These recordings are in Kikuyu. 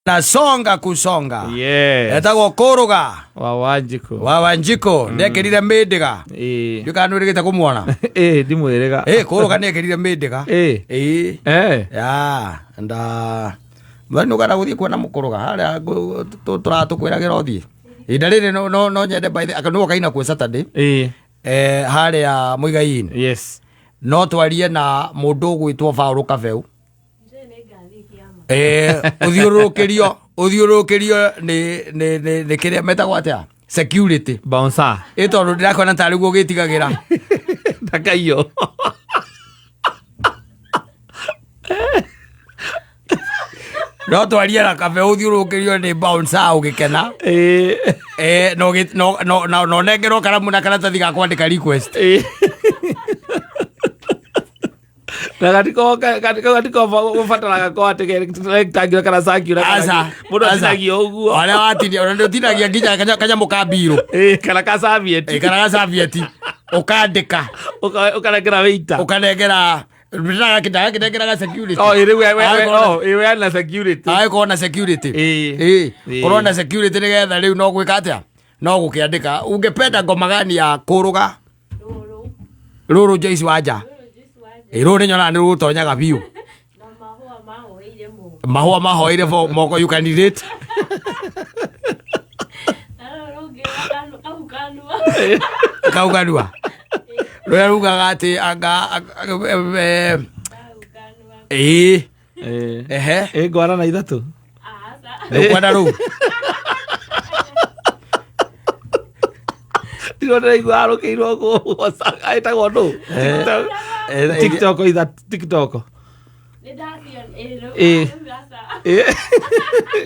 Na songa kusonga. Yes. Etagwo Kũrũga wa Wanjikũ. Wa Wanjikũ nĩekĩrire mĩndĩga. Ĩĩ. Ndiũĩ kana nĩwĩrĩgĩte kũmuona. Ĩĩ, ndimwĩrĩga. Ĩ, Kũrũga nĩekĩrire mĩndĩga. Ĩĩ. Ĩĩ. Eh. Ya, nda Mwani ũgana gũthiĩ kuona mũkũrũga harĩa tũratũkwĩragĩra ũthiĩ ihinda rĩrĩ no nyende by the nĩwe ũkaina kuo Saturday. Ĩĩ. Harĩa Muigai-inĩ. Yes. No twarie na mũndũ ũgwĩtwo Paũlũ Kabeu. Ũthiũrũrũkĩrio nĩ kĩrĩa metagwo atĩa, security. Bouncer. Ĩ, tondũ ndĩrakona tarĩ guo ũgĩtigagĩra. Ndakaiyo. No twarie na Kabe, ũthiũrũrũkĩrio nĩ bouncer ũgĩkena. Ĩĩ. Na ũnengerwo karamu na karatathi ga kwandĩka request. Ĩĩ. Na gatiko gũbataraga ko atĩ rectangular kana circular kana Aca. Mũndũ Aca. atinagia ũguo. Arĩa watinia ona nĩũtinagia nginya kanyamũ ka mbirũ. Ĩĩ, kana ka serviette. Kana ga serviette ũkandĩka. Ũkanengera waiter. Ũkanengera ndagakĩnengera security. Oh, ĩĩ, rĩu Agĩkorwo oh, ĩĩ, we na security. Agĩkorwo na security. Ĩĩ. Ĩĩ. Ĩĩ. Korwo na security nĩgetha rĩu no gwĩka atĩa, no gũkĩandĩka. Ungependa ngoma gani ya Kũrũga? Rũrũ Joyce Wanja. Ĩ, rũrũ nĩnyonaga nĩ rũgũtonyaga biũ. Mahũa mahoeire moko, you can relate. Kau kanua rũrĩa rugaga atĩ anga ĩĩ. Ĩĩ. Ehe. Ĩĩ, ngwara na ithatũ. Ndũkwenda rũu. Ndiro ndĩraigua arũkĩirwo kũ ĩtagwo ndũ? TikTok. TikTok TikTok. Ĩĩ. Ĩĩ.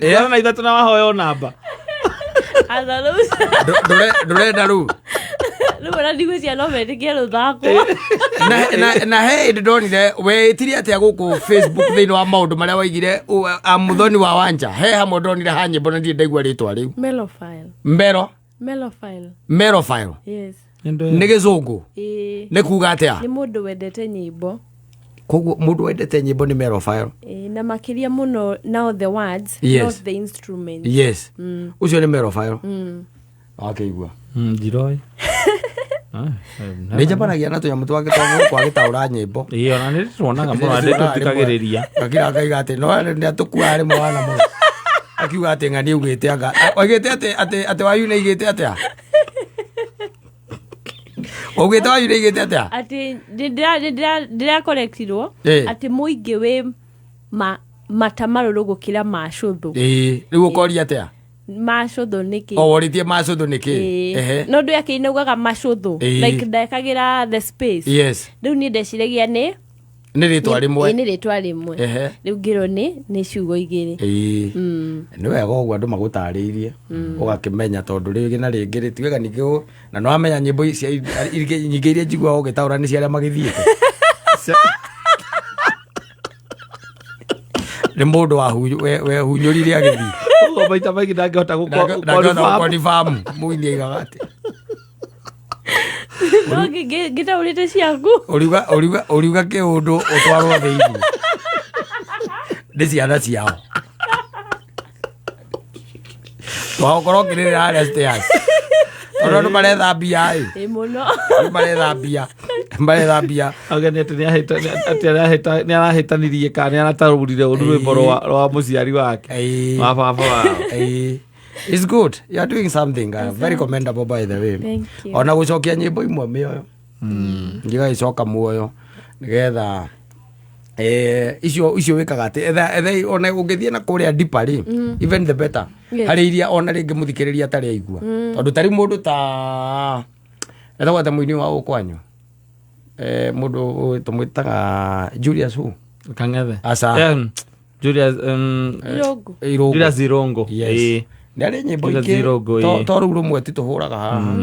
Ngwara na ithatũ na wahoywo namba. Aca rĩu. Ndũrenda rũu. Rĩu ona ndigwĩciria no metĩkie rũthakwo. Na he hĩndĩ ndonire weĩtire atĩa gũkũ Facebook thĩinĩ wa maũndũ marĩa waigire Muthoni wa Wanja, he hamwe ndonire ha nyĩmbo na ndirĩ ndaigua rĩtwa rĩu. Melophile. Mero. Melophile. Melophile. Yes. Nĩ gĩcũngũ? Ĩĩ. Nĩ kuga atĩa? Nĩ mũndũ wendete nyĩmbo. Koguo mũndũ wendete nyĩmbo nĩ melophile. Ĩĩ, na makĩria mũno now the words, not the instrument. Yes, ũcio nĩ melophile. Wakĩigua? Njiroĩ. Nĩ njabanagia na tũnyamũ twake twa gũkũ agĩtaũra nyĩmbo. Ĩĩ, ona nĩ tuonaga mũno andũ tũthikagĩrĩria. Gakira akaiga atĩ no nĩ atũkuaga rĩmwe wana mũno akiuga atĩ ng'ani augĩte anga oigĩte atĩ wayu nĩ aigĩte atĩa, augĩte wayu nĩ aigĩte atĩa? Atĩ ndĩrakorektirwo atĩ mũingĩ wĩ mata marũrũ gũkĩra macũthũ. Ĩĩ, rĩu ũkoria atĩa? Macũthũ nĩkĩ? O worĩtie macũthũ nĩkĩ? Ĩĩ. Ehe. No ndũ akĩina augaga macũthũ. Like ndekagĩra the space. Rĩu niĩ ndeciragia nĩ Nĩ rĩtwa rĩmwe. Ĩĩ, nĩ rĩtwa rĩmwe. Rĩu ngĩrwo nĩ ciugo igĩrĩ. Ĩĩ, nĩ wega ũguo andũ magũtarĩirie ũgakĩmenya, tondũ rĩngĩ na rĩngĩ rĩtuĩka ningĩ na nĩ wamenya nyĩmbo ici nyingĩ iria njiguaga ũgĩtaũra nĩ cia arĩa magĩthiĩte, nĩ mũndũ wehunyũrire agĩthiĩ. Ũguo maita maingĩ ndangĩhota Ndangĩhota gũkonfamu mũini aigaga atĩ No ngĩtaũrĩte ciaku. Ũriuga kĩũndũ ũtwarwo thĩinĩ nĩ ciana ciao, twagokorwo ũkĩrĩrĩra harĩa stairs tondũ andũ maretha mbia ĩ. Ĩ, mũno. Andũ maretha mbia, maretha mbia. Ageni atĩ nĩ arahĩtanirie kana nĩ aratarũrire ũru rwĩmbo rwa mũciari wake, wa baba wao. Ĩĩ. It's good. You are doing something very commendable, by the way. Thank you. Ona gũcokia nyĩmbo imwe mĩoyo. Igagĩcoka muoyo nĩgetha icio wĩkaga atĩ etha ona ũngĩthiĩ na kũrĩa deeper rĩ, even the better. Harĩ iria ona rĩngĩ mũthikĩrĩria atarĩ aigua. Tondũ tarĩu mũndũ ta etagwo atĩa, mũini wa gũkũ kwanyu? Mũndũ tũmwĩtaga Julius who? Kang'ethe. Aca. Julius Irũngũ. Irũngũ. Julius Irũngũ. Yes. Ĩĩ. Nĩ arĩ nyĩmbo Julius ingĩ Irũngũ, ĩĩ. to rũu rũmwe ti tũhũraga haha.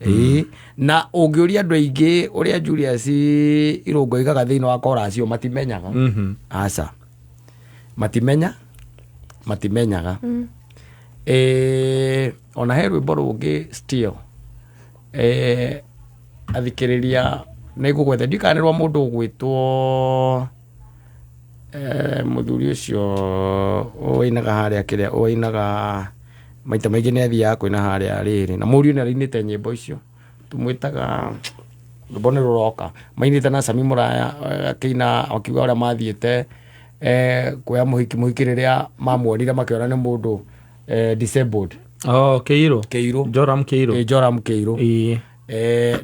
Ĩĩ. Na ũngĩũria andũ aingĩ ũrĩa Julius Irũngũ aigaga thĩinĩ wa chorus ĩyo, matimenyaga. Aca, matimenyaga. Ona he rwĩmbo rũngĩ still, athikĩrĩria nĩ ngũgwetha, ndiũĩ kana nĩ rwa mũndũ ũgwĩtwo Mũthuri ũcio ũinaga harĩa kĩrĩa ũinaga maita maingĩ nĩ athiaga kũina harĩa rĩrĩ na mũriũ nĩ arainĩte nyĩmbo icio tũmwĩtaga rwĩmbo nĩ rũroka mainĩte na Sami Mũraya, akĩina akiuga ũrĩa mathiĩte kuoya mũhiki mũhiki rĩrĩa mamuonire makĩona nĩ mũndũ disabled. Oh, Kĩirũ. Kĩirũ. Joram Kĩirũ. Joram Kĩirũ.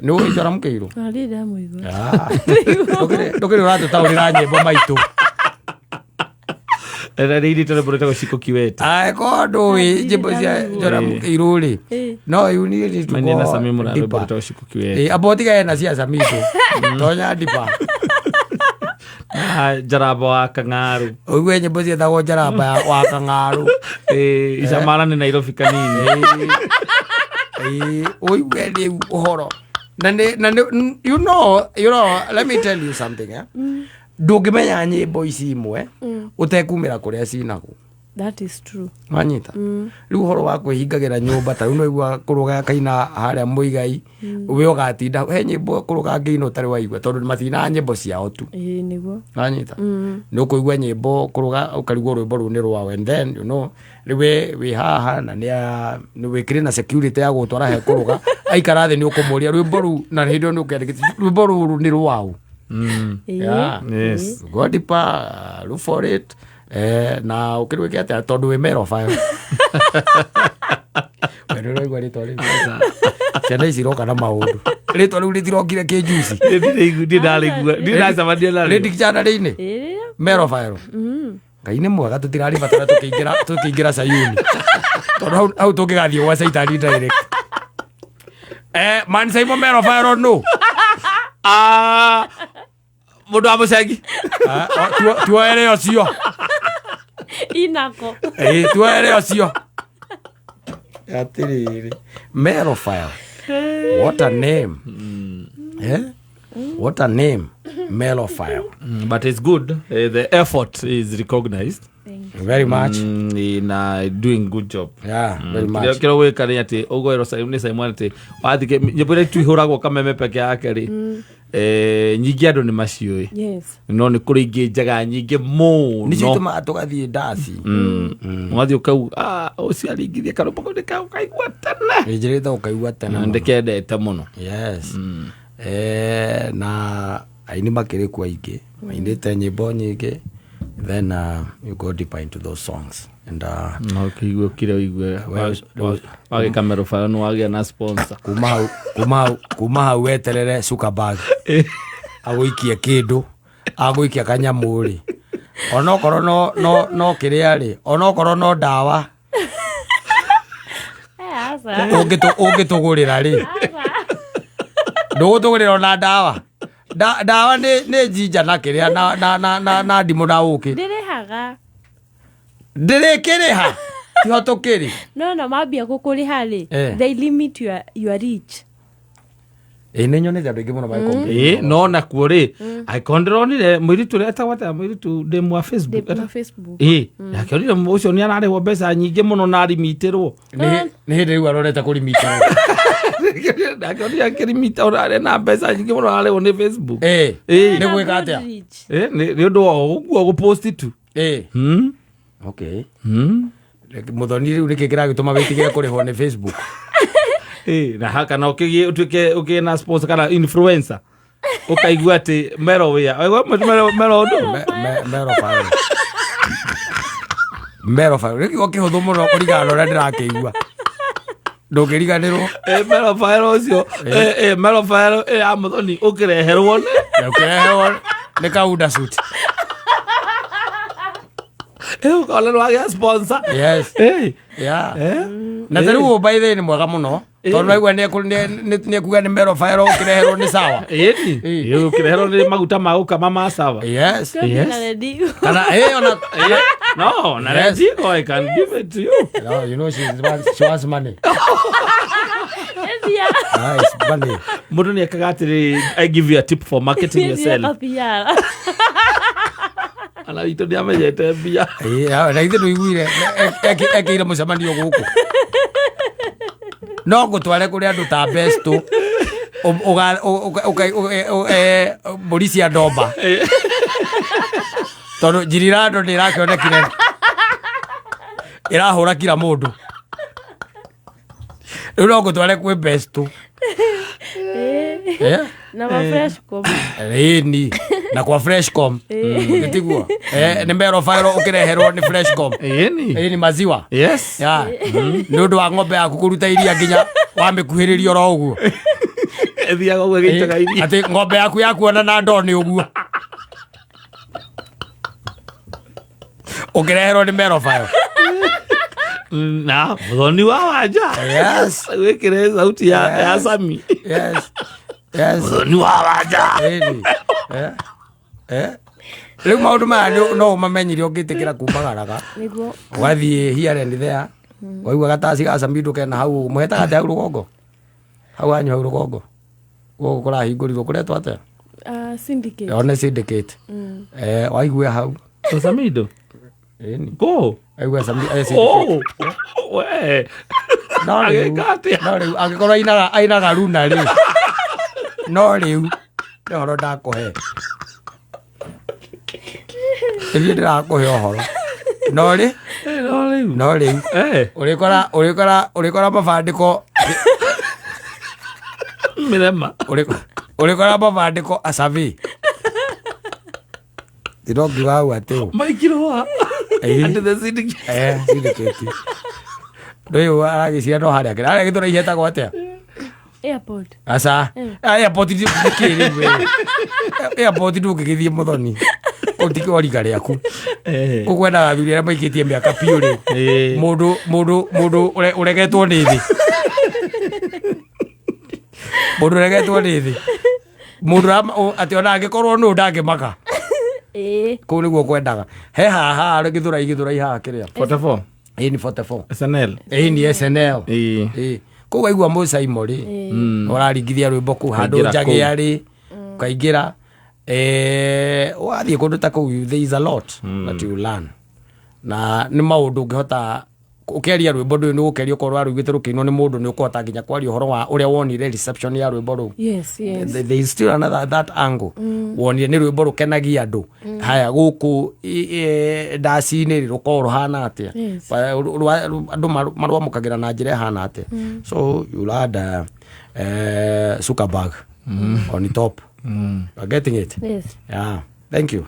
Nĩ ũĩ Joram Kĩirũ? Arĩ ndamũigua. Ah. Ndũkĩrĩ ũratũtaũrĩra nyĩmbo maitũ. Na rĩrĩ rwĩmbo rwĩtagwo Shiko Kiwete. Angĩkorwo ndũĩ nyĩmbo cia Joram Kĩirũ rĩ, no you need to Mainĩte na go Sami Mũraya rwĩmbo deeper. rwĩtagwo Shiko Kiwete. Amba ũtigane na cia Sami tu tonya deeper. Na Njaramba wa Kang'aru. Ũigue nyĩmbo ciĩtagwo Njaramba wa Kang'aru. Icamara nĩ Nairobi kanini. Ũigue rĩu ũhoro na nĩ you know, let me tell you something, eh? Ndũngĩmenya nyĩmbo ici imwe ũtekumĩra kũrĩa cinagwo. That is true. Wanyita rĩu ũhoro wa kwĩhingagĩra nyũmba ta rĩu no igua kũrũga kaina harĩa mũigai we ũgatinda he nyĩmbo kũrũga ngĩina ũtarĩ waigua tondũ matinaga nyĩmbo ciao tu. Ĩĩ, nĩguo. Wanyita nĩ ũkũigua nyĩmbo kũrũga ũkarigwo rwĩmbo rũu nĩ rwawe, and then rĩu wĩ haha na nĩ wĩkĩrĩ na security ya gũtwara he kũrũga aikara thĩ nĩ ũkũmũria rwĩmbo rũu na hĩndĩ ĩyo nĩ ũkĩandĩkĩte rwĩmbo rũrũ nĩ rwaũ. Yeah. Go deeper, look for it. Na ũkĩrwĩke atĩa tondũ wĩ merobayo we nĩ ũraigua rĩtwa rĩu ciana ici iroka na maũndũ rĩtwa rĩu rĩtirokire kĩnjuci. Ndirĩ ndarĩigua, ndirĩ ndacemania rĩ narĩo. dictionary-inĩ. Ĩĩ. Merobayo Ngai nĩ mwega tũtiraribatara tũkĩingĩra Sayuni tondũ hau tũngĩgathiĩ gwa Caitani direct. Man Simon merobayo no. Ah, mũndũ wa mũcengi. Ah, tuoere ũcio. Inako. Tuoere ũcio atiriri Merophile, what a name, eh? What a name, Merophile. But it's good, the effort is recognized. Very much. In doing good job. Yeah, very much. Kĩrĩa gwĩka nĩ atĩ ũgwerwo nĩ Simon atĩ wathike nyĩmbo iria tuihũragwo kameme peke yake rĩ, nyingĩ andũ nĩ maciũĩ. No nĩ kũrĩ ingĩ njega nyingĩ Nĩcio mũno. itũmaga tũgathiĩ ndaci. Ũgathiĩ ũkauga, "Ah, ũcio aringithia karũmbo kau nĩkaigua tene." Njĩrĩte ũkaigua tene mũno. Ndĩkendete mũno. Yes. Na aini makĩrĩ kuo aingĩ mainĩte nyĩmbo nyingĩ, then you go deeper into those songs and No ũkĩigue ũkire ũigue wagĩka merobaro nĩ wagĩa na sponsor. Kuma hau weterere Zuckerberg agũikie kĩndũ agũikia kanyamũ rĩ onokorwo no kĩrĩa rĩ onokorwo no ndawa. Aca. Ũngĩtũgũrĩra rĩ ndũgũtũgũrĩra ona ndawa. Ndawa nĩ jinja na kĩrĩa na ndimũ na ũkĩ. Ndĩrĩhaga. Ndĩrĩkĩrĩha tiho tũkĩrĩ. No mambia gũkũrĩha rĩ, they limit your reach. Ĩ nĩ nyonete andũ aingĩ mũno magĩ Ĩ no nakuo rĩ angĩkorwo ndĩronire mũirĩtu ũrĩa etagwo atĩa mũirĩtu ndĩ wa Facebook. Ndĩ wa Facebook. Ĩ akĩonire ũcio nĩ ararĩhwo mbeca nyingĩ mũno na arimitĩrwo. Nĩ hĩndĩ rĩu arorete kũrimitĩrwo. Akĩonire akĩrimita ũrarĩ na mbeca nyingĩ mũno ararĩhwo nĩ Facebook. Nĩ gwĩka atĩa? Reach. Nĩ ũndũ wa ũguo gũpost tu. Okay. Mũthoni rĩu nĩkĩ kĩragĩtũma wĩtigĩre kũrĩhwo nĩ Facebook? Ĩ na haka na ũkĩgĩe ũtuĩke ũkĩgĩe na sponsor kana influencer ũkaigua atĩ mero wĩa Waigua mero ũndũ. Mero file, mero file nĩ kiugo kĩhũthũ mũno kũringana na ũrĩa ndĩrakĩigua ndũngĩriganĩrwo. Mero file ũcio, mero file ya mũthoni ũkĩreherwo nĩ ũkĩreherwo nĩ kaunda suit. Ũkona nĩ wagĩa sponsor. Yes. Na ta rĩu by the way nĩ mwega mũno tondũ naigua nĩ ekuga nĩ mero file ũkĩreherwo nĩ sawa. Ĩni ũkĩreherwo nĩ maguta ma gũkama ma sawa. Yes. Yes. Na ready. Kana ona No na Redigo, I can give it to you. No, you know she wants money. Yeah. Ah, it's money. Mũndũ nĩ ekaga atĩrĩ, I give you a tip for marketing yourself. PR. Ana witũ nĩ amenyete mbia. Na ithe ndũiguire ekĩire mũcemanio gũkũ no ngũtware kũrĩ andũ ta besto mbũri cia ndomba. Tondũ njirirando nĩ ĩrakĩonekire ĩrahũra kila mũndũ. Rĩu no ngũtware kwĩ besto. Eh? Na ma Freshcom. Ĩni na kwa Freshcom. Nĩtiguo? Nĩ mero fairo ũkĩreherwo nĩ Freshcom. Ĩni. Ĩni maziwa. Yes. Ya. Nĩ ũndũ wa ng'ombe yaku kũruta iria nginya wamĩkuhĩrĩria oro ũguo. Ĩthiaga ũguo ĩgĩitaga iria. Atĩ ng'ombe yaku yakuona na ndoo nĩ ũguo. Ũkĩreherwo nĩ mero fairo. Na muthoni wa wanja. Yes. Wĩkĩre sauti ya Sami. Yes. Yes. Muthoni wa wanja. Ĩni. Eh. Eh. Rĩu maũndũ maya no ũmamenyire ũngĩtĩkĩra kumagaraga. Nĩguo. Ũgathiĩ here and there. Waigua gataci ga Samido kena hau mũhetaga atĩa hau rũgongo? Hau hanyu hau rũgongo. Gũkũ kũrahingũrirwo kũretwo atĩa? Syndicate. One syndicate. Waigua hau. Samido. Ĩni. Go. Waigua Sami syndicate. Oh. We. No rĩu. Agĩka atĩa? No rĩu angĩkorwo ainaga runa rĩ. No rĩu nĩ ũhoro ndakũhe. Nĩthiĩ ndĩrakũhe ũhoro. No rĩ, No rĩu. no rĩu. Ũrĩkora mabandĩko Mĩrema. Ũrĩkora mabandĩko acabi. Ndĩrongiuga hau atĩ ũ. Maikirwo ha. Ĩĩ. At the syndicate. Syndicate. Ndũyũ aragĩciria no harĩa kĩrĩa. Harĩa gĩtũra ihetagwo atĩa? Airport. Aca. Airport nĩ kĩ rĩu we? Airport ndũngĩgĩthiĩ mũthoni. Kũu ti rika rĩaku. Kũu kwendaga athuri arĩa maikĩtie mĩaka biũ rĩ. Mũndũ ũregetwo nĩ thĩ. Mũndũ ũregetwo nĩ thĩ. Mũndũ atĩ ona angĩkorwo nũ ndangĩmaka. Kũu nĩguo kwendaga. He haha gĩthũrai haha kĩrĩa. 44. Ĩĩ ni 44. SNL. Ĩĩ ni SNL. Ĩĩ. Ĩĩ. Kũu waigua mũcaimo rĩ. Ũraringithia rwĩmbo kũu handũ Ũkaingĩra njagĩa rĩ. Ũkaingĩra. Wathiĩ kũndũ ta kũu there is a lot that you learn. Na nĩ maũndũ ũngĩhota ũkĩaria rwĩmbo ndũĩ nĩ gũkĩaria okorwo warũiguĩte rũkĩinwo nĩ mũndũ nĩ ũkũhota nginya kwaria ũhoro wa ũrĩa wonire reception ya rwĩmbo rũu. Yes, yes. There is still another that angle. Wonire nĩ rwĩmbo rũkenagia andũ. Haya gũkũ ndaci-inĩ rĩ rũkoragwo rũhana atĩa? Yes. Andũ marwamũkagĩra na njĩra ĩhana atĩa? So you add Zuckerberg on top. You are getting it? Yes. Yeah. Thank you.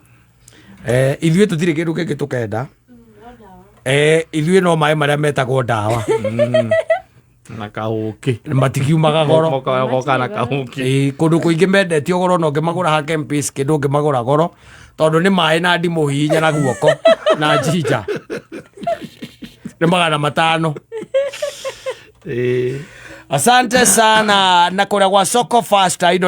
Ithuĩ tũtirĩ kĩndũ kĩngĩ tũkenda. Ithuĩ no maĩ marĩa metagwo ndawa. Na kaũkĩ. Matikiumaga goro. Goka na kaũkĩ. Kũndũ kũingĩ mendetio goro na ũngĩmagũra ha Kempis kĩndũ ũngĩmagũra goro tondũ nĩ maĩ na ndimũ hihinya na guoko na njinja. Nĩ 500. Asante sana na kũrĩa gwa Soko Fast indo